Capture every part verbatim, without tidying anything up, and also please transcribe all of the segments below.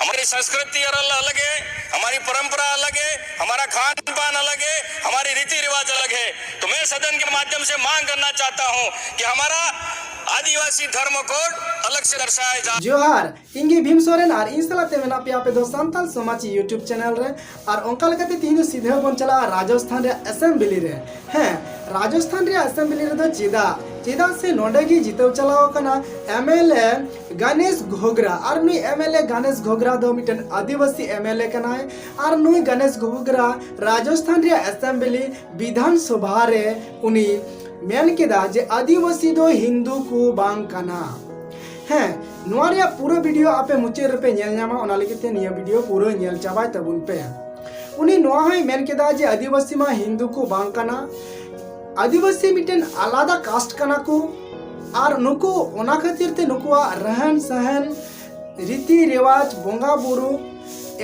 हमारी संस्कृति अलग है, हमारी परंपरा अलग है, हमारा खान पान अलग है, हमारी रीति रिवाज अलग है। तो मैं सदन के माध्यम से मांग करना चाहता हूं कि हमारा आदिवासी धर्म कोड अलग से दर्शाया जाए। जोहार, ᱤᱧ ᱜᱮ ᱵᱷᱤᱢ ᱥᱚᱨᱮᱱ ᱟᱨ ᱤᱧ ᱥᱟᱞᱟᱜ ᱛᱮ ᱢᱮᱱᱟᱜ ᱯᱮᱭᱟ ᱟᱯᱮ ᱫᱚ ᱥᱟᱱᱛᱟᱞ ᱥᱚᱢᱟᱡᱽ YouTube ᱪᱮᱱᱮᱞ ᱨᱮ᱾ ᱟᱨ ᱚᱱᱠᱟ ᱞᱮᱠᱟᱛᱮ ᱛᱤᱦᱤᱧ ᱫᱚ ᱥᱤᱫᱷᱟᱹ ᱵᱚᱱ ᱪᱟᱞᱟᱜᱼᱟ ᱨᱟᱡᱚᱥᱛᱷᱟᱱ ᱨᱮᱭᱟᱜ ᱮᱥᱮᱢᱵᱞᱤ ᱨᱮ᱾ ᱦᱮᱸ, ᱨᱟᱡᱚᱥᱛᱷᱟᱱ ᱨᱮᱭᱟᱜ ᱮᱥᱮᱢᱵᱞᱤ ᱨᱮᱫᱚ ᱪᱮᱫᱟᱜ? ᱪᱮᱫᱟᱜ ᱥᱮ ᱱᱚᱰᱮ ᱜᱮ ᱡᱤᱛᱟᱹᱣ ᱪᱟᱞᱟᱣ ᱟᱠᱟᱱᱟ ᱮᱢ ᱮᱞ ᱮ ᱜᱟᱱᱮᱥ ᱜᱷᱳᱜᱽᱨᱟ᱾ ᱟᱨ ᱱᱩᱭ ᱮᱢ ᱮᱞ ᱮ ᱜᱟᱱᱮᱥ ᱜᱷᱳᱜᱽᱨᱟ ᱫᱚ ᱢᱤᱫᱴᱮᱱ ᱟᱹᱫᱤᱵᱟᱹᱥᱤ ᱮᱢ ᱮᱞ ᱮ ᱠᱟᱱᱟᱭ᱾ ᱟᱨ ᱱᱩᱭ ᱜᱟᱱᱮᱥ ᱜᱷᱳᱜᱽᱨᱟ ᱨᱟᱡᱚᱥᱛᱷᱟᱱ ᱨᱮᱭᱟᱜ ᱮᱥᱮᱢᱵᱞᱤ ᱵᱤᱫᱷᱟᱱ ᱥᱚᱵᱷᱟ ᱨᱮ ᱩᱱᱤ ᱢᱮᱱ ᱠᱮᱫᱟ ᱡᱮ ᱟᱹᱫᱤᱵᱟᱹᱥᱤ ᱫᱚ ᱦᱤᱱᱫᱩ ᱠᱚ ᱵᱟᱝ ᱠᱟᱱᱟ᱾ ᱦᱮᱸ, ᱱᱚᱣᱟ ᱨᱮᱭᱟᱜ ᱯᱩᱨᱟᱹ ᱵᱷᱤᱰᱤᱭᱳ ᱟᱯᱮ ᱢᱩᱪᱟᱹᱫ ᱨᱮᱯᱮ ᱧᱮᱞ ᱧᱟᱢᱟ, ᱚᱱᱟ ᱞᱟᱹᱜᱤᱫ ᱛᱮ ᱱᱤᱭᱟᱹ ᱵᱷᱤᱰᱤᱭᱳ ᱯᱩᱨᱟᱹ ᱧᱮᱞ ᱪᱟᱵᱟᱭ ᱛᱟᱵᱚᱱ ᱯᱮ᱾ ᱩᱱᱤ ᱱᱚᱣᱟ ᱦᱚᱸᱭ ᱢᱮᱱ ᱠᱮᱫᱟ ᱡᱮ ᱟᱹᱫᱤᱵᱟᱹᱥᱤ ᱢᱟ ᱦᱤᱱᱫᱩ ᱠᱚ ᱵᱟᱝ ᱠᱟᱱᱟ, ᱟᱹᱫᱤᱵᱟᱹᱥᱤ ᱢᱤᱫᱴᱮᱱ ᱟᱞᱟᱫᱟ ᱠᱟᱥᱴ ᱠᱟᱱᱟ ᱠᱚ, ᱟᱨ ᱱᱩᱠᱩ ᱚᱱᱟ ᱠᱷᱟᱹᱛᱤᱨ ᱛᱮ ᱱᱩᱠᱩᱣᱟᱜ ᱨᱟᱦᱟᱱ ᱥᱟᱦᱟᱱ, ᱨᱤᱛᱤ ᱨᱮᱣᱟᱡᱽ, ᱵᱚᱸᱜᱟ ᱵᱩᱨᱩ,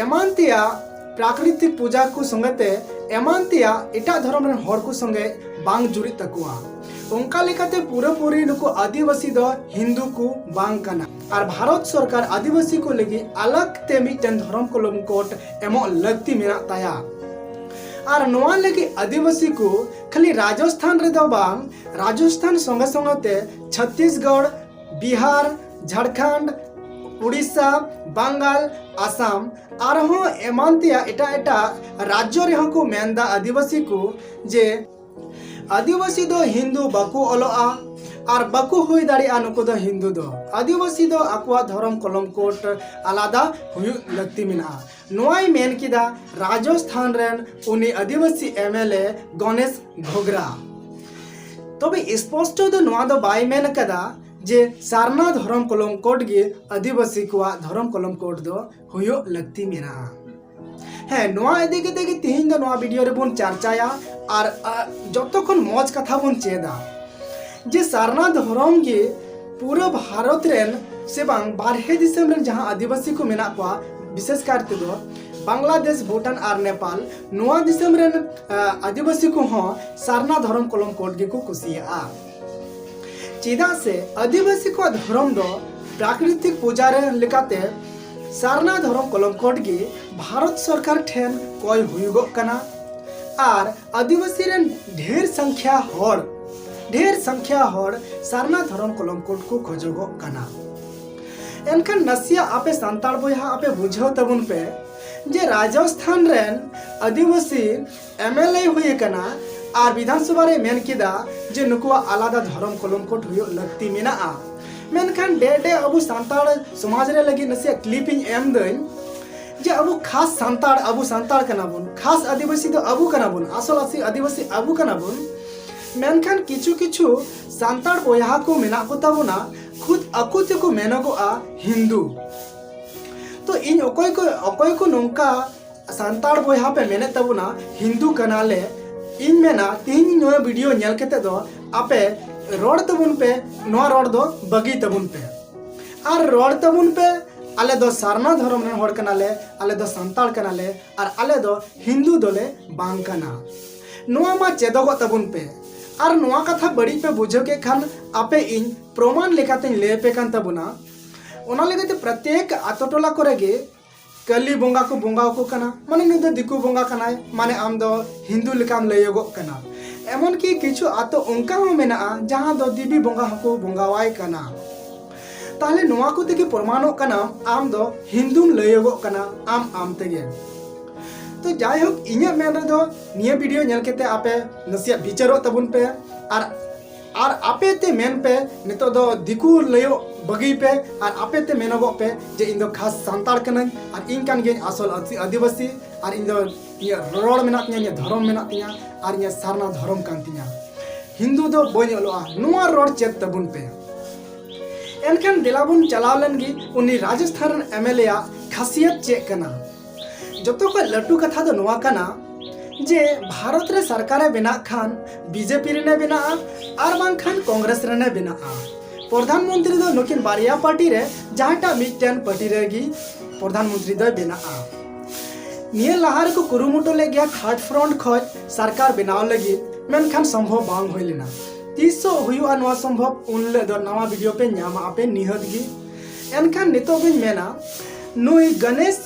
ᱮᱢᱟᱱ ᱛᱮᱭᱟᱜ ᱯᱨᱟᱠᱨᱤᱛᱤᱠ ᱯᱩᱡᱟ ᱠᱚ ᱥᱚᱸᱜᱮ ᱛᱮ ᱮᱢᱟᱱ ᱛᱮᱭᱟᱜ ᱮᱴᱟᱜ ᱫᱷᱚᱨᱚᱢ ᱨᱮᱱ ᱦᱚᱲ ᱠᱚ ᱥᱚᱸᱜᱮ ᱵᱟᱝ ᱡᱩᱨᱤᱜ ᱛᱟᱠᱚᱣᱟ᱾ ᱚᱱᱠᱟ ᱞᱮᱠᱟᱛᱮ ᱯᱩᱨᱟᱹᱯᱩᱨᱤ ᱱᱩᱠᱩ ᱟᱹᱫᱤᱵᱟᱹᱥᱤ ᱫᱚ ᱦᱤᱱᱫᱩ ᱠᱚ ᱵᱟᱝ ᱠᱟᱱᱟ᱾ ᱟᱨ ᱵᱷᱟᱨᱚᱛ ᱥᱚᱨᱠᱟᱨ ᱟᱹᱫᱤᱵᱟᱹᱥᱤ ᱠᱚ ᱞᱟᱹᱜᱤᱫ ᱟᱞᱟᱜᱽ ᱛᱮ ᱢᱤᱫᱴᱮᱱ ᱫᱷᱚᱨᱚᱢ ᱠᱚᱞᱚᱢ ᱠᱳᱰ ᱮᱢᱚᱜ ᱞᱟᱹᱠᱛᱤ ᱢᱮᱱᱟᱜ ᱛᱟᱭᱟ᱾ ᱟᱨ ᱱᱚᱣᱟ ᱞᱟᱹᱜᱤᱫ ᱟᱹᱫᱤᱵᱟᱹᱥᱤ ᱠᱚ ᱠᱷᱟᱹᱞᱤ ᱨᱟᱡᱚᱥᱛᱷᱟᱱ ᱨᱮᱫᱚ ᱵᱟᱝ, ᱨᱟᱡᱚᱥᱛᱷᱟᱱ ᱥᱚᱸᱜᱮ ᱥᱚᱸᱜᱮ ᱛᱮ ᱪᱷᱚᱛᱛᱤᱥᱜᱚᱲ, ᱵᱤᱦᱟᱨ, ᱡᱷᱟᱲᱠᱷᱚᱸᱰ, ᱩᱲᱤᱥᱥᱟ, ᱵᱟᱝᱜᱟᱞ, ᱟᱥᱟᱢ, ᱟᱨᱦᱚᱸ ᱮᱢᱟᱱ ᱛᱮᱭᱟᱜ ᱮᱴᱟᱜ ᱮᱴᱟᱜ ᱨᱟᱡᱽᱡᱚ ᱨᱮᱦᱚᱸ ᱠᱚ ᱢᱮᱱᱫᱟ ᱟᱹᱫᱤᱵᱟᱹᱥᱤ ᱠᱚ ᱡᱮ ᱟᱹᱫᱤᱵᱟᱹᱥᱤ ᱫᱚ ᱦᱤᱱᱫᱩ ᱵᱟᱠᱚ ᱚᱞᱚᱜᱼᱟ ᱟᱨ ᱵᱟᱠᱚ ᱦᱩᱭ ᱫᱟᱲᱮᱭᱟᱜᱼᱟ ᱱᱩᱠᱩ ᱫᱚ ᱦᱤᱱᱫᱩ ᱫᱚ᱾ ᱟᱹᱫᱤᱵᱟᱹᱥᱤ ᱫᱚ ᱟᱠᱚᱣᱟᱜ ᱫᱷᱚᱨᱚᱢ ᱠᱚᱞᱚᱢ ᱠᱳᱰ ᱟᱞᱟᱫᱟ ᱦᱩᱭᱩᱜ ᱞᱟᱹᱠᱛᱤ ᱢᱮᱱᱟᱜᱼᱟ᱾ ᱱᱚᱣᱟᱭ ᱢᱮᱱ ᱠᱮᱫᱟ ᱨᱟᱡᱚᱥᱛᱷᱟᱱ ᱨᱮᱱ ᱩᱱᱤ ᱟᱹᱫᱤᱵᱟᱹᱥᱤ ᱮᱢ ᱮᱞ ᱮ ᱜᱚᱱᱮᱥ ᱜᱷᱳᱜᱽᱨᱟ᱾ ᱛᱚᱵᱮ ᱥᱯᱚᱥᱴᱚ ᱫᱚ ᱱᱚᱣᱟ ᱫᱚ ᱵᱟᱭ ᱢᱮᱱ ᱟᱠᱟᱫᱟ ᱡᱮ ᱥᱟᱨᱱᱟ ᱫᱷᱚᱨᱚᱢ ᱠᱚᱞᱚᱢ ᱠᱳᱰ ᱜᱮ ᱟᱹᱫᱤᱵᱟᱹᱥᱤ ᱠᱚᱣᱟᱜ ᱫᱷᱚᱨᱚᱢ ᱠᱚᱞᱚᱢ ᱠᱳᱰ ᱫᱚ ᱦᱩᱭᱩᱜ ᱞᱟᱹᱠᱛᱤ ᱢᱮᱱᱟᱜᱼᱟ᱾ ᱦᱮᱸ, ᱱᱚᱣᱟ ᱤᱫᱤ ᱠᱟᱛᱮ ᱜᱮ ᱛᱤᱦᱤᱧ ᱫᱚ ᱱᱚᱣᱟ ᱵᱷᱤᱰᱤᱭᱳ ᱨᱮᱵᱚᱱ ᱪᱟᱨᱪᱟᱭᱟ ᱟᱨ, ᱟ, ᱡᱚᱛᱚ ᱠᱷᱚᱱ ᱢᱚᱡᱽ ᱠᱟᱛᱷᱟ ᱵᱚᱱ ᱪᱮᱫᱟ ᱡᱮ ᱥᱟᱨᱱᱟ ᱫᱷᱚᱨᱚᱢ ᱜᱮ ᱯᱩᱨᱟᱹ ᱵᱷᱟᱨᱚᱛ ᱨᱮᱱ ᱥᱮ ᱵᱟᱝ ᱵᱟᱨᱦᱮ ᱫᱤᱥᱚᱢ ᱨᱮᱱ ᱡᱟᱦᱟᱸ ᱟᱹᱫᱤᱵᱟᱹᱥᱤ ᱠᱚ ᱢᱮᱱᱟᱜ ᱠᱚᱣᱟ, ᱵᱤᱥᱮᱥ ᱠᱟᱨ ᱛᱮᱫᱚ ᱵᱟᱝᱞᱟᱫᱮᱥ, ᱵᱷᱩᱴᱟᱱ ᱟᱨ ᱱᱮᱯᱟᱞ, ᱱᱚᱣᱟ ᱫᱤᱥᱚᱢ ᱨᱮᱱ, ᱟ, ᱟᱹᱫᱤᱵᱟᱹᱥᱤ ᱠᱚᱦᱚᱸ ᱥᱟᱨᱱᱟ ᱫᱷᱚᱨᱚᱢ ᱠᱚᱞᱚᱢ ᱠᱳᱰ ᱜᱮᱠᱚ ᱠᱩᱥᱤᱭᱟᱜᱼᱟ᱾ ᱪᱮᱫᱟᱜ ᱥᱮ ᱟᱹᱫᱤᱵᱟᱹᱥᱤ ᱠᱚᱣᱟᱜ ᱫᱷᱚᱨᱚᱢ ᱫᱚ ᱯᱨᱟᱠᱨᱤᱛᱤᱠ ᱯᱩᱡᱟ ᱨᱮ ᱞᱮᱠᱟᱛᱮ ᱥᱟᱨᱱᱟ ᱫᱷᱚᱨᱚᱢ ᱠᱚᱞᱚᱢ ᱠᱳᱰ ᱜᱮ ᱵᱷᱟᱨᱚᱛ ᱥᱚᱨᱠᱟᱨ ᱴᱷᱮᱱ ᱠᱚᱭ ᱦᱩᱭᱩᱜᱚᱜ ᱠᱟᱱᱟ ᱟᱨ ᱟᱹᱫᱤᱵᱟᱹᱥᱤ ᱨᱮᱱ ᱰᱷᱮᱨ ᱥᱚᱝᱠᱷᱭᱟ ᱦᱚᱲ, ᱰᱷᱮᱨ ᱥᱚᱝᱠᱷᱭᱟ ᱦᱚᱲ ᱥᱟᱨᱱᱟ ᱫᱷᱚᱨᱚᱢ ᱠᱚᱞᱚᱢ ᱠᱳᱰ ᱠᱚ ᱠᱷᱚᱡᱚᱜᱚᱜ ᱠᱟᱱᱟ᱾ ᱮᱱᱠᱷᱟᱱ ᱱᱟᱥᱮᱭᱟᱜ ᱟᱯᱮ ᱥᱟᱱᱛᱟᱲ ᱵᱚᱭᱦᱟ ᱟᱯᱮ ᱵᱩᱡᱷᱟᱹᱣ ᱛᱟᱵᱚᱱ ᱯᱮ ᱡᱮ ᱨᱟᱡᱚᱥᱛᱷᱟᱱ ᱨᱮᱱ ᱟᱹᱫᱤᱵᱟᱹᱥᱤ ᱮᱢ ᱮᱞ ᱮ ᱦᱩᱭ ᱟᱠᱟᱱᱟ ᱟᱨ ᱵᱤᱫᱷᱟᱱ ᱥᱚᱵᱷᱟ ᱨᱮᱭ ᱢᱮᱱ ᱠᱮᱫᱟ ᱡᱮ ᱱᱩᱠᱩᱣᱟᱜ ᱟᱞᱟᱫᱟ ᱫᱷᱚᱨᱚᱢ ᱠᱚᱞᱚᱢ ᱠᱳᱰ ᱦᱩᱭᱩᱜ ᱞᱟᱹᱠᱛᱤ ᱢᱮᱱᱟᱜᱼᱟ᱾ ᱢᱮᱱᱠᱷᱟᱱ ᱰᱮ ᱰᱮ ᱟᱵᱚ ᱥᱟᱱᱛᱟᱲ ᱥᱚᱢᱟᱡᱽ ᱨᱮ ᱞᱟᱹᱜᱤᱫ ᱱᱟᱥᱮᱭᱟᱜ ᱠᱞᱤᱯ ᱤᱧ ᱮᱢ ᱫᱟᱹᱧ ᱡᱮ ᱟᱵᱚ ᱠᱷᱟᱥ ᱥᱟᱱᱛᱟᱲ, ᱟᱵᱚ ᱥᱟᱱᱛᱟᱲ ᱠᱟᱱᱟ ᱵᱚᱱ, ᱠᱷᱟᱥ ᱟᱹᱫᱤᱵᱟᱹᱥᱤ ᱫᱚ ᱟᱵᱚ ᱠᱟᱱᱟ ᱵᱚᱱ, ᱟᱥᱚᱞ ᱟᱥᱤ ᱟᱹᱫᱤᱵᱟᱹᱥᱤ ᱟᱵᱚ ᱠᱟᱱᱟ ᱵᱚᱱ᱾ ᱢᱮᱱᱠᱷᱟᱱ ᱠᱤᱪᱷᱩ ᱠᱤᱪᱷᱩ ᱥᱟᱱᱛᱟᱲ ᱵᱚᱭᱦᱟ ᱠᱚ ᱢᱮᱱᱟᱜ ᱠᱚ ᱛᱟᱵᱚᱱᱟ, ᱠᱷᱩᱫ ᱟᱠᱚ ᱛᱮᱠᱚ ᱢᱮᱱᱚᱜᱚᱜᱼᱟ ᱦᱤᱱᱫᱩ᱾ ᱛᱚ ᱤᱧ ᱚᱠᱚᱭ ᱠᱚ, ᱚᱠᱚᱭ ᱠᱚ ᱱᱚᱝᱠᱟ ᱥᱟᱱᱛᱟᱲ ᱵᱚᱭᱦᱟ ᱯᱮ ᱢᱮᱱᱮᱫ ᱛᱟᱵᱚᱱᱟ ᱦᱤᱱᱫᱩ ᱠᱟᱱᱟᱞᱮ, ᱤᱧ ᱢᱮᱱᱟ ᱛᱤᱦᱤᱧ ᱱᱚᱣᱟ ᱵᱷᱤᱰᱤᱭᱳ ᱧᱮᱞ ᱠᱟᱛᱮ ᱫᱚ ᱟᱯᱮ ᱨᱚᱲ ᱛᱟᱵᱚᱱ ᱯᱮ, ᱱᱚᱣᱟ ᱨᱚᱲ ᱫᱚ ᱵᱟᱹᱜᱤ ᱛᱟᱵᱚᱱ ᱯᱮ ᱟᱨ ᱨᱚᱲ ᱛᱟᱵᱚᱱ ᱯᱮ, ᱟᱞᱮ ᱫᱚ ᱥᱟᱨᱱᱟ ᱫᱷᱚᱨᱚᱢ ᱨᱮᱱ ᱦᱚᱲ ᱠᱟᱱᱟᱞᱮ, ᱟᱞᱮ ᱫᱚ ᱥᱟᱱᱛᱟᱲ ᱠᱟᱱᱟᱞᱮ ᱟᱨ ᱟᱞᱮ ᱫᱚ ᱦᱤᱱᱫᱩ ᱫᱚᱞᱮ ᱵᱟᱝ ᱠᱟᱱᱟ᱾ ᱱᱚᱣᱟ ᱢᱟ ᱪᱮᱫᱚᱜᱚᱜ ᱛᱟᱵᱚᱱ ᱯᱮ᱾ ᱟᱨ ᱱᱚᱣᱟ ᱠᱟᱛᱷᱟ ᱵᱟᱹᱲᱤᱡ ᱯᱮ ᱵᱩᱡᱷᱟᱹᱣ ᱠᱮᱫ ᱠᱷᱟᱱ ᱟᱯᱮ ᱤᱧ ᱯᱨᱚᱢᱟᱱ ᱞᱮᱠᱟᱛᱮᱧ ᱞᱟᱹᱭ ᱟᱯᱮ ᱠᱟᱱ ᱛᱟᱵᱚᱱᱟ᱾ ᱚᱱᱟ ᱞᱟᱹᱜᱤᱫ ᱛᱮ ᱯᱨᱚᱛᱮᱠ ᱟᱛᱳ ᱴᱚᱞᱟ ᱠᱚᱨᱮ ᱜᱮ ᱠᱟᱹᱞᱤ ᱵᱚᱸᱜᱟ ᱠᱚ ᱵᱚᱸᱜᱟ ᱟᱠᱚ ᱠᱟᱱᱟ, ᱢᱟᱱᱮ ᱱᱩᱭ ᱫᱚ ᱫᱤᱠᱩ ᱵᱚᱸᱜᱟ ᱠᱟᱱᱟᱭ, ᱢᱟᱱᱮ ᱟᱢ ᱫᱚ ᱦᱤᱱᱫᱩ ᱞᱮᱠᱟᱢ ᱞᱟᱹᱭᱚᱜᱚᱜ ᱠᱟᱱᱟ᱾ ᱮᱢᱚᱱ ᱠᱤ ᱠᱤᱪᱷᱩ ᱟᱛᱳ ᱚᱱᱠᱟ ᱦᱚᱸ ᱢᱮᱱᱟᱜᱼᱟ ᱡᱟᱦᱟᱸ ᱫᱚ ᱫᱮᱵᱤ ᱵᱚᱸᱜᱟ ᱦᱚᱸᱠᱚ ᱵᱚᱸᱜᱟᱣᱟᱭ ᱠᱟᱱᱟ᱾ ᱛᱟᱦᱞᱮ ᱱᱚᱣᱟ ᱠᱚ ᱛᱮᱜᱮ ᱯᱨᱚᱢᱟᱱᱚᱜ ᱠᱟᱱᱟ ᱟᱢ ᱫᱚ ᱦᱤᱱᱫᱩᱢ ᱞᱟᱹᱭᱚᱜᱚᱜ ᱠᱟᱱᱟ ᱟᱢ ᱟᱢ ᱛᱮᱜᱮ᱾ ᱛᱚ ᱡᱟᱭᱦᱳᱠ, ᱤᱧᱟᱹᱜ ᱢᱮᱱ ᱨᱮᱫᱚ ᱱᱤᱭᱟᱹ ᱵᱷᱤᱰᱤᱭᱳ ᱧᱮᱞ ᱠᱟᱛᱮ ᱟᱯᱮ ᱱᱟᱥᱮᱭᱟᱜ ᱵᱤᱪᱟᱹᱨᱚᱜ ᱛᱟᱵᱚᱱ ᱯᱮ ᱟᱨ ᱟᱨ ᱟᱯᱮ ᱛᱮ ᱢᱮᱱ ᱯᱮ, ᱱᱤᱛᱚᱜ ᱫᱚ ᱫᱤᱠᱩ ᱞᱟᱹᱭᱚᱜ ᱵᱟᱹᱜᱤᱭ ᱯᱮ ᱟᱨ ᱟᱯᱮ ᱛᱮ ᱢᱮᱱᱚᱜᱚᱜ ᱯᱮ ᱡᱮ ᱤᱧ ᱫᱚ ᱠᱷᱟᱥ ᱥᱟᱱᱛᱟᱲ ᱠᱟᱹᱱᱟᱹᱧ ᱟᱨ ᱤᱧ ᱠᱟᱱ ᱜᱤᱭᱟᱹᱧ ᱟᱥᱚᱞ ᱟᱹᱫᱤ-, ᱟᱹᱫᱤᱵᱟᱹᱥᱤ ᱟᱨ ᱤᱧ ᱫᱚ ᱤᱧᱟᱹᱜ ᱨᱚᱲ ᱢᱮᱱᱟᱜ ᱛᱤᱧᱟᱹ, ᱤᱧᱟᱹᱜ ᱫᱷᱚᱨᱚᱢ ᱢᱮᱱᱟᱜ ᱛᱤᱧᱟᱹ ᱟᱨ ᱤᱧᱟᱹᱜ ᱥᱟᱨᱱᱟ ᱫᱷᱚᱨᱚᱢ ᱠᱟᱱ ᱛᱤᱧᱟᱹ, ᱦᱤᱱᱫᱩ ᱫᱚ ᱵᱟᱹᱧ ᱚᱞᱚᱜᱼᱟ, ᱱᱚᱣᱟ ᱨᱚᱲ ᱪᱮᱫ ᱛᱟᱵᱚᱱ ᱯᱮ᱾ ᱮᱱᱠᱷᱟᱱ ᱫᱮᱞᱟ ᱵᱚᱱ ᱪᱟᱞᱟᱣ ᱞᱮᱱ ᱜᱮ ᱩᱱᱤ ᱨᱟᱡᱚᱥᱛᱷᱟᱱ ᱨᱮᱱ ᱮᱢ ᱮᱞ ᱮ ᱟᱜ ᱠᱷᱟᱥᱤᱭᱟᱛ ᱪᱮᱫ ᱠᱟᱱᱟ᱾ ᱡᱚᱛᱚ ᱠᱷᱚᱱ ᱞᱟᱹᱴᱩ ᱠᱟᱛᱷᱟ ᱫᱚ ᱱᱚᱣᱟ ᱠᱟᱱᱟ ᱡᱮ ᱵᱷᱟᱨᱚᱛ ᱨᱮ ᱥᱚᱨᱠᱟᱨᱮ ᱵᱮᱱᱟᱜ ᱠᱷᱟᱱ ᱵᱤ ᱡᱮ ᱯᱤ ᱨᱮᱱᱮ ᱵᱮᱱᱟᱜᱼᱟ ᱟᱨ ᱵᱟᱝᱠᱷᱟᱱ ᱠᱚᱝᱜᱨᱮᱥ ᱨᱮᱱᱮ ᱵᱮᱱᱟᱜᱼᱟ᱾ ᱯᱨᱚᱫᱷᱟᱱ ᱢᱚᱱᱛᱨᱤ ᱫᱚ ᱱᱩᱠᱤᱱ ᱵᱟᱨᱭᱟ ᱯᱟᱨᱴᱤ ᱨᱮ ᱡᱟᱦᱟᱸᱴᱟᱜ ᱢᱤᱫᱴᱮᱱ ᱯᱟᱨᱴᱤ ᱨᱮᱜᱮ ᱯᱨᱚᱫᱷᱟᱱ ᱢᱚᱱᱛᱨᱤ ᱫᱚᱭ ᱵᱮᱱᱟᱜᱼᱟ᱾ ᱱᱤᱭᱟᱹ ᱞᱟᱦᱟ ᱨᱮᱠᱚ ᱠᱩᱨᱩᱢᱩᱴᱩ ᱞᱮᱫ ᱜᱮᱭᱟ ᱛᱷᱟᱨᱰ ᱯᱷᱨᱚᱱᱴ ᱠᱷᱚᱡ ᱥᱚᱨᱠᱟᱨ ᱵᱮᱱᱟᱣ ᱞᱟᱹᱜᱤᱫ, ᱢᱮᱱᱠᱷᱟᱱ ᱥᱚᱢᱵᱷᱚᱵ ᱵᱟᱝ ᱦᱩᱭ ᱞᱮᱱᱟ᱾ ᱛᱤᱥᱚᱜ ᱦᱩᱭᱩᱜᱼᱟ ᱱᱚᱣᱟ ᱥᱚᱢᱵᱷᱚᱵ, ᱩᱱ ᱦᱤᱞᱳᱜ ᱫᱚ ᱱᱟᱣᱟ ᱵᱷᱤᱰᱤᱭᱳ ᱯᱮ ᱧᱟᱢᱟ ᱟᱯᱮ ᱱᱤᱦᱟᱹᱛ ᱜᱮ᱾ ᱮᱱᱠᱷᱟᱱ ᱱᱤᱛᱚᱜ ᱫᱚᱧ ᱢᱮᱱᱟ, ᱱᱩᱭ ᱜᱚᱱᱮᱥ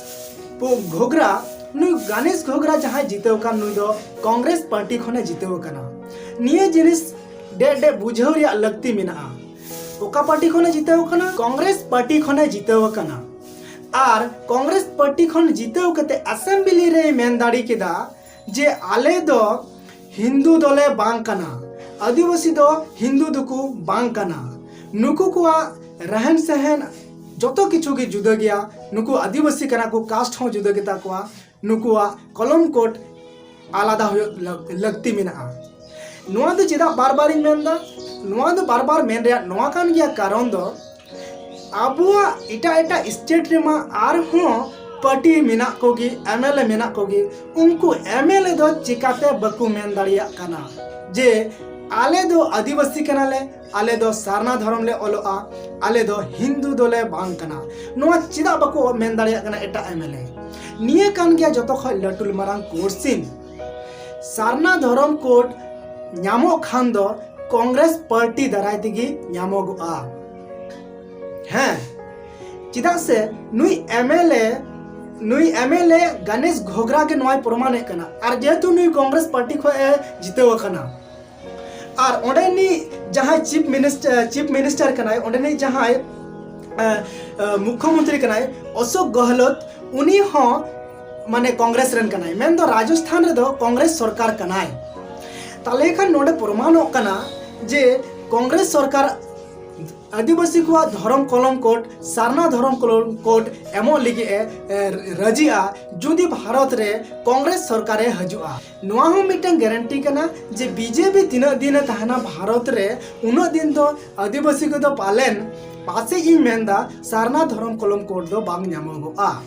ᱯᱚ- ᱜᱷᱚᱜᱽᱨᱟ, ᱱᱩᱭ ᱜᱚᱱᱮᱥ ᱜᱷᱚᱜᱽᱨᱟ ᱡᱟᱦᱟᱸᱭ ᱡᱤᱛᱟᱹᱣ ᱟᱠᱟᱱ, ᱱᱩᱭ ᱫᱚ ᱠᱚᱝᱜᱨᱮᱥ ᱯᱟᱨᱴᱤ ᱠᱷᱚᱱᱮ ᱡᱤᱛᱟᱹᱣ ᱟᱠᱟᱱᱟ᱾ ᱱᱤᱭᱟᱹ ᱡᱤᱱᱤᱥ ᱰᱮ ᱰᱮ ᱵᱩᱡᱷᱟᱹᱣ ᱨᱮᱭᱟᱜ ᱞᱟᱹᱠᱛᱤ ᱢᱮᱱᱟᱜᱼᱟ᱾ ᱚᱠᱟ ᱯᱟᱨᱴᱤ ᱠᱷᱚᱱᱮ ᱡᱤᱛᱟᱹᱣ ᱟᱠᱟᱱᱟ? ᱠᱚᱝᱜᱨᱮᱥ ᱯᱟᱨᱴᱤ ᱠᱷᱚᱱᱮ ᱡᱤᱛᱟᱹᱣ ᱟᱠᱟᱱᱟ᱾ ᱟᱨ ᱠᱚᱝᱜᱨᱮᱥ ᱯᱟᱨᱴᱤ ᱠᱷᱚᱱ ᱡᱤᱛᱟᱹᱣ ᱠᱟᱛᱮ ᱟᱥᱮᱢᱵᱞᱤ ᱨᱮᱭ ᱢᱮᱱ ᱫᱟᱲᱮ ᱠᱮᱫᱟ ᱡᱮ ᱟᱞᱮ ᱫᱚ ᱦᱤᱱᱫᱩ ᱫᱚᱞᱮ ᱵᱟᱝ ᱠᱟᱱᱟ, ᱟᱹᱫᱤᱵᱟᱹᱥᱤ ᱫᱚ ᱦᱤᱱᱫᱩ ᱫᱚᱠᱚ ᱵᱟᱝ ᱠᱟᱱᱟ, ᱱᱩᱠᱩ ᱠᱚᱣᱟᱜ ᱨᱟᱦᱮᱱ ᱥᱮᱦᱮᱱ ᱡᱚᱛᱚ ᱠᱤᱪᱷᱩ ᱜᱮ ᱡᱩᱫᱟᱹ ᱜᱮᱭᱟ, ᱱᱩᱠᱩ ᱟᱹᱫᱤᱵᱟᱹᱥᱤ ᱠᱟᱱᱟ ᱠᱚ, ᱠᱟᱥᱴ ᱦᱚᱸ ᱡᱩᱫᱟᱹ ᱜᱮᱛᱟ ᱠᱚᱣᱟ, ᱱᱩᱠᱩᱣᱟᱜ ᱠᱚᱞᱚᱢ ᱠᱳᱰ ᱟᱞᱟᱫᱟ ᱦᱩᱭᱩᱜ ᱞᱟᱹᱠ- ᱞᱟᱹᱠᱛᱤ ᱢᱮᱱᱟᱜᱼᱟ᱾ ᱱᱚᱣᱟ ᱫᱚ ᱪᱮᱫᱟᱜ ᱵᱟᱨ ᱵᱟᱨᱤᱧ ᱢᱮᱱᱫᱟ? ᱱᱚᱣᱟ ᱫᱚ ᱵᱟᱨ ᱵᱟᱨ ᱢᱮᱱ ᱨᱮᱭᱟᱜ ᱱᱚᱣᱟ ᱠᱟᱱ ᱜᱮᱭᱟ, ᱠᱟᱨᱚᱱ ᱫᱚ ᱟᱵᱚᱣᱟᱜ ᱮᱴᱟᱜ ᱮᱴᱟᱜ ᱥᱴᱮᱴ ᱨᱮᱢᱟ ᱟᱨᱦᱚᱸ ᱯᱟᱨᱴᱤ ᱢᱮᱱᱟᱜ ᱠᱚᱜᱮ, ᱮᱢ ᱮᱞ ᱮ ᱢᱮᱱᱟᱜ ᱠᱚᱜᱮ, ᱩᱱᱠᱩ ᱮᱢ ᱮᱞ ᱮ ᱫᱚ ᱪᱤᱠᱟᱛᱮ ᱵᱟᱠᱚ ᱢᱮᱱ ᱫᱟᱲᱮᱭᱟᱜ ᱠᱟᱱᱟ ᱡᱮ ᱟᱞᱮ ᱫᱚ ᱟᱹᱫᱤᱵᱟᱹᱥᱤ ᱠᱟᱱᱟᱞᱮ, ᱟᱞᱮ ᱫᱚ ᱥᱟᱨᱱᱟ ᱫᱷᱚᱨᱚᱢ ᱞᱮ ᱚᱞᱚᱜᱼᱟ, ᱟᱞᱮ ᱫᱚ ᱦᱤᱱᱫᱩ ᱫᱚᱞᱮ ᱵᱟᱝ ᱠᱟᱱᱟ? ᱱᱚᱣᱟ ᱪᱮᱫᱟᱜ ᱵᱟᱠᱚ ᱢᱮᱱ ᱫᱟᱲᱮᱭᱟᱜ ᱠᱟᱱᱟ ᱮᱴᱟᱜ ᱮᱢ ᱮᱞ ᱮ? ᱱᱤᱭᱟᱹ ᱠᱟᱱ ᱜᱮᱭᱟ ᱡᱚᱛᱚ ᱠᱷᱚᱱ ᱞᱟᱹᱴᱩ ᱢᱟᱨᱟᱝ ᱠᱚᱥᱪᱤᱱ᱾ ᱥᱟᱨᱱᱟ ᱫᱷᱚᱨᱚᱢ ᱠᱳᱰ ᱧᱟᱢᱚᱜ ᱠᱷᱟᱱ ᱫᱚ ᱠᱚᱝᱜᱨᱮᱥ ᱯᱟᱨᱴᱤ ᱫᱟᱨᱟᱭ ᱛᱮᱜᱮ ᱧᱟᱢᱚᱜᱚᱜᱼᱟ᱾ ᱦᱮᱸ, ᱪᱮᱫᱟᱜ ᱥᱮ ᱱᱩᱭ ᱮᱢ ᱮᱞ ᱮ, ᱱᱩᱭ ᱮᱢ ᱮᱞ ᱮ ᱜᱚᱱᱮᱥ ᱜᱷᱚᱜᱽᱨᱟ ᱜᱮ ᱱᱚᱣᱟᱭ ᱯᱨᱚᱢᱟᱱᱮᱫ ᱠᱟᱱᱟ᱾ ᱟᱨ ᱡᱮᱦᱮᱛᱩ ᱱᱩᱭ ᱠᱚᱝᱜᱨᱮᱥ ᱯᱟᱨᱴᱤ ᱠᱷᱚᱱ ᱮ ᱡᱤᱛᱟᱹᱣ ᱟᱠᱟᱱᱟ, ᱟᱨ ᱚᱸᱰᱮᱱᱤᱡ ᱡᱟᱦᱟᱸᱭ ᱪᱤᱯ ᱢᱤᱱᱤᱥᱴᱟᱨ, ᱪᱤᱯ ᱢᱤᱱᱤᱥᱴᱟᱨ ᱠᱟᱱᱟᱭ, ᱚᱸᱰᱮᱱᱤᱡ ᱡᱟᱦᱟᱸᱭ ᱮ, ᱮ, ᱢᱩᱠᱷᱭᱚᱢᱚᱱᱛᱨᱤ ᱠᱟᱱᱟᱭ ᱚᱥᱳᱠ ᱜᱮᱦᱞᱳᱛ, ᱩᱱᱤ ᱦᱚᱸ ᱢᱟᱱᱮ ᱠᱚᱝᱜᱨᱮᱥ ᱨᱮᱱ ᱠᱟᱱᱟᱭ, ᱢᱮᱱᱫᱚ ᱨᱟᱡᱚᱥᱛᱷᱟᱱ ᱨᱮᱫᱚ ᱠᱚᱝᱜᱨᱮᱥ ᱥᱚᱨᱠᱟᱨ ᱠᱟᱱᱟᱭ᱾ ᱛᱟᱦᱞᱮ ᱠᱷᱟᱱ ᱱᱚᱰᱮ ᱯᱨᱚᱢᱟᱱᱚᱜ ᱠᱟᱱᱟ ᱡᱮ ᱠᱚᱝᱜᱨᱮᱥ ᱥᱚᱨᱠᱟᱨ ᱟᱹᱫᱤᱵᱟᱹᱥᱤ ᱠᱚᱣᱟᱜ ᱫᱷᱚᱨᱚᱢ ᱠᱚᱞᱚᱢ ᱠᱳᱰ, ᱥᱟᱨᱱᱟ ᱫᱷᱚᱨᱚᱢ ᱠᱚᱞᱚᱢ ᱠᱳᱰ ᱮᱢᱚᱜ ᱞᱟᱹᱜᱤᱫ ᱮ, ᱮ, ᱨᱟᱹᱡᱤᱜᱼᱟ, ᱡᱩᱫᱤ ᱵᱷᱟᱨᱚᱛ ᱨᱮ ᱠᱚᱝᱜᱨᱮᱥ ᱥᱚᱨᱠᱟᱨᱮ ᱦᱤᱡᱩᱜᱼᱟ᱾ ᱱᱚᱣᱟ ᱦᱚᱸ ᱢᱤᱫᱴᱟᱝ ᱜᱮᱨᱮᱱᱴᱤ ᱠᱟᱱᱟ ᱡᱮ ᱵᱤᱡᱮᱯᱤ ᱛᱤᱱᱟᱹᱜ ᱫᱤᱱᱮ ᱛᱟᱦᱮᱱᱟ ᱵᱷᱟᱨᱚᱛ ᱨᱮ, ᱩᱱᱟᱹᱜ ᱫᱤᱱ ᱫᱚ ᱟᱹᱫᱤᱵᱟᱹᱥᱤ ᱠᱚᱫᱚ ᱯᱟᱞᱮᱱ, ᱯᱟᱥᱮᱡ ᱤᱧ ᱢᱮᱱᱫᱟ, ᱥᱟᱨᱱᱟ ᱫᱷᱚᱨᱚᱢ ᱠᱚᱞᱚᱢ ᱠᱳᱰ ᱫᱚ ᱵᱟᱝ ᱧᱟᱢᱚᱜᱚᱜᱼᱟ᱾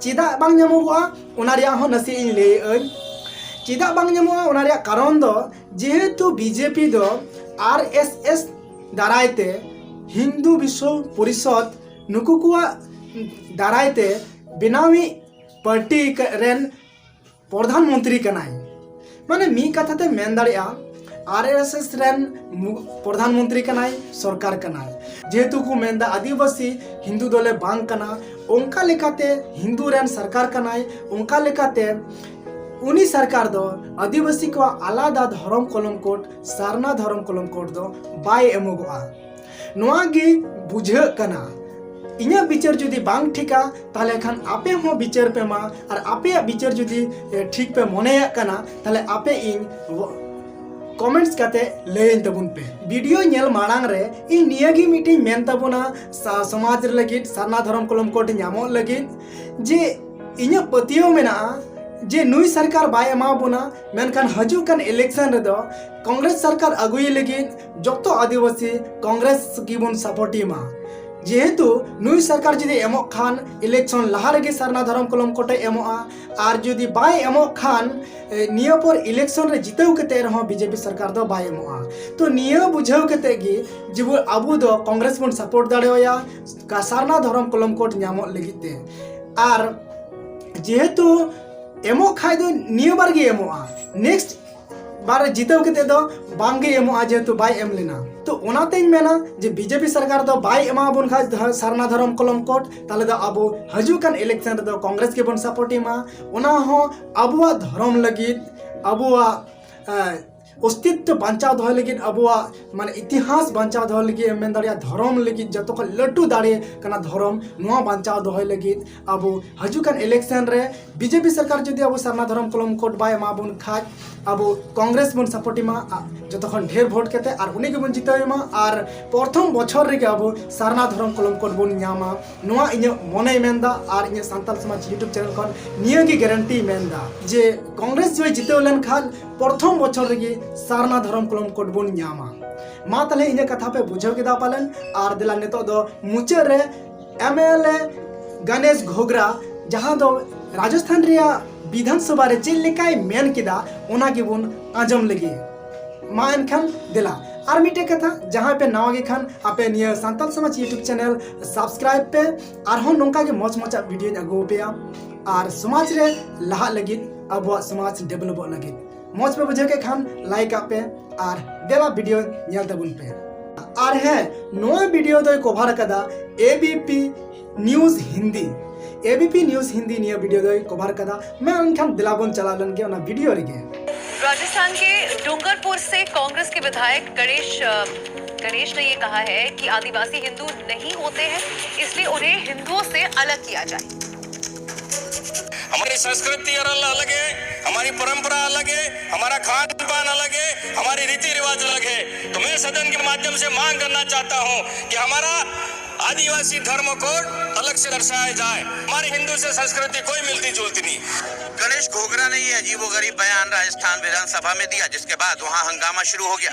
ᱪᱮᱫᱟᱜ ᱵᱟᱝ ᱧᱟᱢᱚᱜᱚᱜᱼᱟ, ᱚᱱᱟ ᱨᱮᱭᱟᱜ ᱦᱚᱸ ᱱᱟᱥᱮ ᱤᱧ ᱞᱟᱹᱭᱮᱫ ᱟᱹᱧ᱾ ᱪᱮᱫᱟᱜ ᱵᱟᱝ ᱧᱟᱢᱚᱜᱼᱟ? ᱚᱱᱟ ᱨᱮᱭᱟᱜ ᱠᱟᱨᱚᱱ ᱫᱚ, ᱡᱮᱦᱮᱛᱩ ᱵᱤᱡᱮᱯᱤ ᱫᱚ ᱟᱨ ᱮᱥ ᱮᱥ ᱫᱟᱨᱟᱭ ᱛᱮ, ᱦᱤᱱᱫᱩ ᱵᱤᱥᱥᱚ ᱯᱚᱨᱤᱥᱚᱫᱽ, ᱱᱩᱠᱩ ᱠᱚᱣᱟᱜ ᱫᱟᱨᱟᱭ ᱛᱮ ᱵᱮᱱᱟᱣᱤᱡ ᱯᱟᱨᱴᱤ ᱨᱮᱱ ᱯᱨᱚᱫᱷᱟᱱ ᱢᱚᱱᱛᱨᱤ ᱠᱟᱱᱟᱭ᱾ ᱢᱟᱱᱮ ᱢᱤᱫ ᱠᱟᱛᱷᱟ ᱛᱮ ᱢᱮᱱ ᱫᱟᱲᱮᱭᱟᱜᱼᱟ, ᱟᱨ ᱮᱥ ᱮᱥ ᱨᱮᱱ ᱢᱩ- ᱯᱨᱚᱫᱷᱟᱱ ᱢᱚᱱᱛᱨᱤ ᱠᱟᱱᱟᱭ, ᱥᱚᱨᱠᱟᱨ ᱠᱟᱱᱟᱭ᱾ ᱡᱮᱦᱮᱛᱩ ᱠᱚ ᱢᱮᱱᱫᱟ ᱟᱹᱫᱤᱵᱟᱹᱥᱤ ᱦᱤᱱᱫᱩ ᱫᱚᱞᱮ ᱵᱟᱝ ᱠᱟᱱᱟ, ᱚᱱᱠᱟ ᱞᱮᱠᱟᱛᱮ ᱦᱤᱱᱫᱩ ᱨᱮᱱ ᱥᱚᱨᱠᱟᱨ ᱠᱟᱱᱟᱭ, ᱚᱱᱠᱟ ᱞᱮᱠᱟᱛᱮ ᱩᱱᱤ ᱥᱚᱨᱠᱟᱨ ᱫᱚ ᱟᱹᱫᱤᱵᱟᱹᱥᱤ ᱠᱚᱣᱟᱜ ᱟᱞᱟᱫᱟ ᱫᱷᱚᱨᱚᱢ ᱠᱚᱞᱚᱢ ᱠᱳᱰ, ᱥᱟᱨᱱᱟ ᱫᱷᱚᱨᱚᱢ ᱠᱚᱞᱚᱢ ᱠᱳᱰ ᱫᱚ ᱵᱟᱭ ᱮᱢᱚᱜᱚᱜᱼᱟ᱾ ᱱᱚᱣᱟ ᱜᱮ ᱵᱩᱡᱷᱟᱹᱜ ᱠᱟᱱᱟ᱾ ᱤᱧᱟᱹᱜ ᱵᱤᱪᱟᱹᱨ ᱡᱩᱫᱤ ᱵᱟᱝ ᱴᱷᱤᱠᱟ, ᱛᱟᱦᱞᱮ ᱠᱷᱟᱱ ᱟᱯᱮ ᱦᱚᱸ ᱵᱤᱪᱟᱹᱨ ᱯᱮ ᱢᱟ, ᱟᱨ ᱟᱯᱮᱭᱟᱜ ᱵᱤᱪᱟᱹᱨ ᱡᱩᱫᱤ, ᱮ, ᱴᱷᱤᱠ ᱯᱮ ᱢᱚᱱᱮᱭᱟᱜ ᱠᱟᱱᱟ, ᱛᱟᱦᱞᱮ ᱟᱯᱮ ᱤᱧ ᱠᱚᱢᱮᱱᱴᱥ ᱠᱟᱛᱮ ᱞᱟᱹᱭᱟᱹᱧ ᱛᱟᱵᱚᱱ ᱯᱮ᱾ ᱵᱷᱤᱰᱤᱭᱳ ᱧᱮᱞ ᱢᱟᱲᱟᱝ ᱨᱮ ᱤᱧ ᱱᱤᱭᱟᱹ ᱜᱮ ᱢᱤᱫᱴᱤᱧ ᱢᱮᱱ ᱛᱟᱵᱚᱱᱟ, ᱥᱟ- ᱥᱚᱢᱟᱡᱽ ᱨᱮ ᱞᱟᱹᱜᱤᱫ ᱥᱟᱨᱱᱟ ᱫᱷᱚᱨᱚᱢ ᱠᱚᱞᱚᱢ ᱠᱳᱰ ᱧᱟᱢᱚᱜ ᱞᱟᱹᱜᱤᱫ, ᱡᱮ ᱤᱧᱟᱹᱜ ᱯᱟᱹᱛᱭᱟᱹᱣ ᱢᱮᱱᱟᱜᱼᱟ ᱡᱮ ᱱᱩᱭ ᱥᱚᱨᱠᱟᱨ ᱵᱟᱭ ᱮᱢᱟ ᱵᱚᱱᱟ, ᱢᱮᱱᱠᱷᱟᱱ ᱦᱤᱡᱩᱜ ᱠᱟᱱ ᱤᱞᱮᱠᱥᱚᱱ ᱨᱮᱫᱚ ᱠᱚᱝᱜᱨᱮᱥ ᱥᱚᱨᱠᱟᱨ ᱟᱹᱜᱩᱭ ᱞᱟᱹᱜᱤᱫ ᱡᱚᱛᱚ ᱟᱹᱫᱤᱵᱟᱹᱥᱤ ᱠᱚᱝᱜᱨᱮᱥ ᱜᱮᱵᱚᱱ ᱥᱟᱯᱳᱨᱴ ᱢᱟ᱾ ᱡᱮᱦᱮᱛᱩ ᱱᱩᱭ ᱥᱚᱨᱠᱟᱨ ᱡᱩᱫᱤ ᱮᱢᱚᱜ ᱠᱷᱟᱱ, ᱤᱞᱮᱠᱥᱚᱱ ᱞᱟᱦᱟ ᱨᱮᱜᱮ ᱥᱟᱨᱱᱟ ᱫᱷᱚᱨᱚᱢ ᱠᱚᱞᱚᱢ ᱠᱳᱰ ᱮ ᱮᱢᱚᱜᱼᱟ, ᱟᱨ ᱡᱩᱫᱤ ᱵᱟᱭ ᱮᱢᱚᱜ ᱠᱷᱟᱱ, ᱮ, ᱱᱤᱭᱟᱹ ᱯᱚᱨ ᱤᱞᱮᱠᱥᱚᱱ ᱨᱮ ᱡᱤᱛᱟᱹᱣ ᱠᱟᱛᱮ ᱨᱮᱦᱚᱸ ᱵᱤᱡᱮᱯᱤ ᱥᱚᱨᱠᱟᱨ ᱫᱚ ᱵᱟᱭ ᱮᱢᱚᱜᱼᱟ᱾ ᱛᱚ ᱱᱤᱭᱟᱹ ᱵᱩᱡᱷᱟᱹᱣ ᱠᱟᱛᱮ ᱜᱮ ᱡᱮ ᱵᱚ-, ᱟᱵᱚ ᱫᱚ ᱠᱚᱝᱜᱨᱮᱥ ᱵᱚᱱ ᱥᱟᱯᱳᱨᱴ ᱫᱟᱲᱮᱣᱟᱭᱟ ᱠᱟ-, ᱥᱟᱨᱱᱟ ᱫᱷᱚᱨᱚᱢ ᱠᱚᱞᱚᱢ ᱠᱳᱰ ᱧᱟᱢᱚᱜ ᱞᱟᱹᱜᱤᱫ ᱛᱮ᱾ ᱟᱨ ᱡᱮᱦᱮᱛᱩ ᱮᱢᱚᱜ ᱠᱷᱟᱡ ᱫᱚ ᱱᱤᱭᱟᱹ ᱵᱟᱨ ᱜᱮ ᱮᱢᱚᱜᱼᱟ, ᱱᱮᱠᱥᱴ ᱵᱟᱨ ᱡᱤᱛᱟᱹᱣ ᱠᱟᱛᱮ ᱫᱚ ᱵᱟᱝ ᱜᱮ ᱮᱢᱚᱜᱼᱟ, ᱡᱮᱦᱮᱛᱩ ᱵᱟᱭ ᱮᱢ ᱞᱮᱱᱟ᱾ ᱛᱚ ᱚᱱᱟᱛᱮᱧ ᱢᱮᱱᱟ ᱡᱮ ᱵᱤᱡᱮᱯᱤ ᱥᱚᱨᱠᱟᱨ ᱫᱚ ᱵᱟᱭ ᱮᱢᱟ ᱵᱚᱱ ᱠᱷᱟᱡ ᱫᱷᱟ-, ᱥᱟᱨᱱᱟ ᱫᱷᱚᱨᱚᱢ ᱠᱚᱞᱚᱢ ᱠᱳᱰ, ᱛᱟᱦᱞᱮ ᱫᱚ ᱟᱵᱚ ᱦᱤᱡᱩᱜ ᱠᱟᱱ ᱤᱞᱮᱠᱥᱚᱱ ᱨᱮᱫᱚ ᱠᱚᱝᱜᱨᱮᱥ ᱜᱮᱵᱚᱱ ᱥᱟᱯᱳᱨᱴ ᱢᱟ᱾ ᱚᱱᱟ ᱦᱚᱸ ᱟᱵᱚᱣᱟᱜ ᱫᱷᱚᱨᱚᱢ ᱞᱟᱹᱜᱤᱫ, ᱟᱵᱚᱣᱟᱜ, ᱮ, ᱚᱥᱛᱤᱛᱛᱚ ᱵᱟᱧᱪᱟᱣ ᱫᱚᱦᱚᱭ ᱞᱟᱹᱜᱤᱫ, ᱟᱵᱚᱣᱟᱜ ᱢᱟᱱᱮ ᱤᱛᱤᱦᱟᱥ ᱵᱟᱧᱪᱟᱣ ᱫᱚᱦᱚᱭ ᱞᱟᱹᱜᱤᱫ ᱮᱢ ᱢᱮᱱ ᱫᱟᱲᱮᱭᱟᱜᱼᱟ, ᱫᱷᱚᱨᱚᱢ ᱞᱟᱹᱜᱤᱫ ᱡᱚᱛᱚ ᱠᱷᱚᱱ ᱞᱟᱹᱴᱩ ᱫᱟᱲᱮ ᱠᱟᱱᱟ ᱫᱷᱚᱨᱚᱢ, ᱱᱚᱣᱟ ᱵᱟᱧᱪᱟᱣ ᱫᱚᱦᱚᱭ ᱞᱟᱹᱜᱤᱫ ᱟᱵᱚ ᱦᱤᱡᱩᱜ ᱠᱟᱱ ᱤᱞᱮᱠᱥᱚᱱ ᱨᱮ ᱵᱤᱡᱮᱯᱤ ᱥᱚᱨᱠᱟᱨ ᱡᱩᱫᱤ ᱟᱵᱚ ᱥᱟᱨᱱᱟ ᱫᱷᱚᱨᱚᱢ ᱠᱚᱞᱚᱢ ᱠᱳᱰ ᱵᱟᱭ ᱮᱢᱟ ᱵᱚᱱ ᱠᱷᱟᱡ, ᱟᱵᱚ ᱠᱚᱝᱜᱨᱮᱥ ᱵᱚᱱ ᱥᱟᱯᱳᱨᱴ ᱢᱟ, ᱟ, ᱡᱚᱛᱚ ᱠᱷᱚᱱ ᱰᱷᱮᱨ ᱵᱷᱳᱴ ᱠᱟᱛᱮ, ᱟᱨ ᱩᱱᱤ ᱜᱮᱵᱚᱱ ᱡᱤᱛᱟᱹᱣ ᱢᱟ, ᱟᱨ ᱯᱨᱚᱛᱷᱚᱢ ᱵᱚᱪᱷᱚᱨ ᱨᱮᱜᱮ ᱟᱵᱚ ᱥᱟᱨᱱᱟ ᱫᱷᱚᱨᱚᱢ ᱠᱚᱞᱚᱢ ᱠᱳᱰ ᱵᱚᱱ ᱧᱟᱢᱟ᱾ ᱱᱚᱣᱟ ᱤᱧᱟᱹᱜ ᱢᱚᱱᱮᱭ ᱢᱮᱱᱫᱟ, ᱟᱨ ᱤᱧᱟᱹᱜ ᱥᱟᱱᱛᱟᱞ ᱥᱚᱢᱟᱡᱽ YouTube ᱪᱮᱱᱮᱞ ᱠᱷᱚᱱ ᱱᱤᱭᱟᱹ ᱜᱮ ᱜᱮᱨᱮᱱᱴᱤᱭ ᱢᱮᱱᱫᱟ ᱡᱮ ᱠᱚᱝᱜᱨᱮᱥ ᱡᱚᱭ ᱡᱤᱛᱟᱹᱣ ᱞᱮᱱᱠᱷᱟᱱ ᱯᱨᱚᱛᱷᱚᱢ ᱵᱚᱪᱷᱚᱨ ᱨᱮᱜᱮ ᱥᱟᱨᱱᱟ ᱫᱷᱚᱨᱚᱢ ᱠᱚᱞᱚᱢ ᱠᱳᱰ ᱵᱚᱱ ᱧᱟᱢᱟ᱾ ᱢᱟ ᱛᱟᱦᱞᱮ ᱤᱧᱟᱹᱜ ᱠᱟᱛᱷᱟ ᱯᱮ ᱵᱩᱡᱷᱟᱹᱣ ᱠᱮᱫᱟ ᱯᱟᱞᱮᱱ, ᱟᱨ ᱫᱮᱞᱟ ᱱᱤᱛᱚᱜ ᱫᱚ ᱢᱩᱪᱟᱹᱫ ᱨᱮ ᱮᱢ ᱮᱞ ᱮ ᱜᱟᱱᱮᱥ ᱜᱷᱳᱜᱽᱨᱟ, ᱡᱟᱦᱟᱸ ᱫᱚ ᱨᱟᱡᱚᱥᱛᱷᱟᱱ ᱨᱮᱭᱟᱜ ᱵᱤᱫᱷᱟᱱ ᱥᱚᱵᱷᱟ ᱨᱮ ᱪᱮᱫ ᱞᱮᱠᱟᱭ ᱢᱮᱱ ᱠᱮᱫᱟ, ᱚᱱᱟ ᱜᱮᱵᱚᱱ ᱟᱸᱡᱚᱢ ᱞᱮᱜᱮ᱾ ᱢᱟ ᱮᱱᱠᱷᱟᱱ ᱫᱮᱞᱟ, ᱟᱨ ᱢᱤᱫᱴᱮᱡ ᱠᱟᱛᱷᱟ, ᱡᱟᱦᱟᱸᱭ ᱯᱮ ᱱᱟᱣᱟ ᱜᱮ ᱠᱷᱟᱱ, ᱟᱯᱮ ᱱᱤᱭᱟᱹ ᱥᱟᱱᱛᱟᱞ ᱥᱚᱢᱟᱡᱽ YouTube ᱪᱮᱱᱮᱞ ᱥᱟᱵᱥᱠᱨᱟᱭᱤᱵ ᱯᱮ, ᱟᱨᱦᱚᱸ ᱱᱚᱝᱠᱟ ᱜᱮ ᱢᱚᱡᱽ ᱢᱚᱡᱽᱟᱜ ᱵᱷᱤᱰᱤᱭᱳᱧ ᱟᱹᱜᱩ ᱟᱯᱮᱭᱟ, ᱟᱨ ᱥᱚᱢᱟᱡᱽ ᱨᱮ ᱞᱟᱦᱟᱜ ᱞᱟᱹᱜᱤᱫ, ᱟᱵᱚᱣᱟᱜ ᱥᱚᱢᱟᱡᱽ ᱰᱮᱵᱷᱞᱚᱯᱚᱜ ᱞᱟᱹᱜᱤᱫ᱾ ᱢᱚᱡᱽ ᱯᱮ ᱵᱩᱡᱷᱟᱹᱣ ᱠᱮᱫ ᱠᱷᱟᱱ ᱞᱟᱭᱤᱠ ᱟᱜ ᱯᱮ ᱟᱨ ᱫᱮᱞᱟ ᱵᱷᱤᱰᱤᱭᱳ ᱧᱮᱞ ᱛᱟᱵᱚᱱ ᱯᱮ᱾ ᱟᱨ ᱦᱮᱸ, ᱱᱚᱣᱟ ᱵᱷᱤᱰᱤᱭᱳ ᱫᱚᱭ ᱠᱚᱵᱷᱟᱨ ᱟᱠᱟᱫᱟ A B P news Hindi. A B P news Hindi ᱱᱤᱭᱟᱹ ᱵᱷᱤᱰᱤᱭᱳ ᱫᱚᱭ ᱠᱚᱵᱷᱟᱨ ᱟᱠᱟᱫᱟ᱾ ᱢᱟ ᱮᱱᱠᱷᱟᱱ ᱫᱮᱞᱟ ᱵᱚᱱ ᱪᱟᱞᱟᱣ ᱞᱮᱱ ᱜᱮ ᱚᱱᱟ ᱵᱷᱤᱰᱤᱭᱳ ᱨᱮᱜᱮ᱾ राजस्थान के डूंगरपुर से कांग्रेस के विधायक गणेश, अ, गणेश ने ये कहा है कि आदिवासी हिंदू नहीं होते हैं, इसलिए उन्हें हिंदुओं से अलग किया जाए। हमारी संस्कृति अलग है, हमारी परंपरा अलग है, हमारा खान पान अलग है, हमारी रीति रिवाज अलग है। तो मैं सदन के माध्यम से मांग करना चाहता हूं कि हमारा आदिवासी धर्म कोड अलग से दर्शाया जाए। हमारी हिंदू से संस्कृति कोई मिलती जुलती नहीं। गणेश घोगरा ने ये अजीबोगरीब बयान राजस्थान विधानसभा में दिया, जिसके बाद वहां हंगामा शुरू हो गया।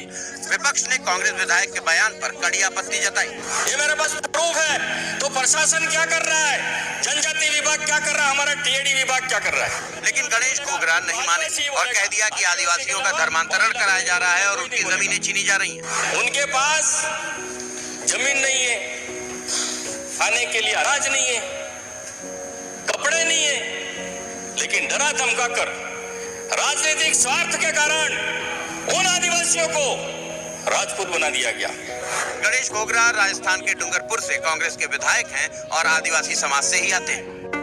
विपक्ष ने कांग्रेस विधायक के बयान पर कड़ी आपत्ति जताई। ये मेरे पास प्रूफ है। तो प्रशासन क्या कर रहा है, जनजाति विभाग क्या कर रहा है, हमारा टी ए डी विभाग क्या कर रहा है? लेकिन गणेश घोगरा नहीं माने और कह दिया कि आदिवासियों का धर्मांतरण कराया जा रहा है और उनकी जमीनें छीनी जा रही हैं। उनके पास जमीन नहीं है, खाने के लिए अनाज नहीं है, कपड़े नहीं है, लेकिन डरा धमका कर राजनीतिक स्वार्थ के कारण उन आदिवासियों को राजपूत बना दिया गया। गणेश घोगरा राजस्थान के डूंगरपुर से कांग्रेस के विधायक हैं और आदिवासी समाज से ही आते हैं।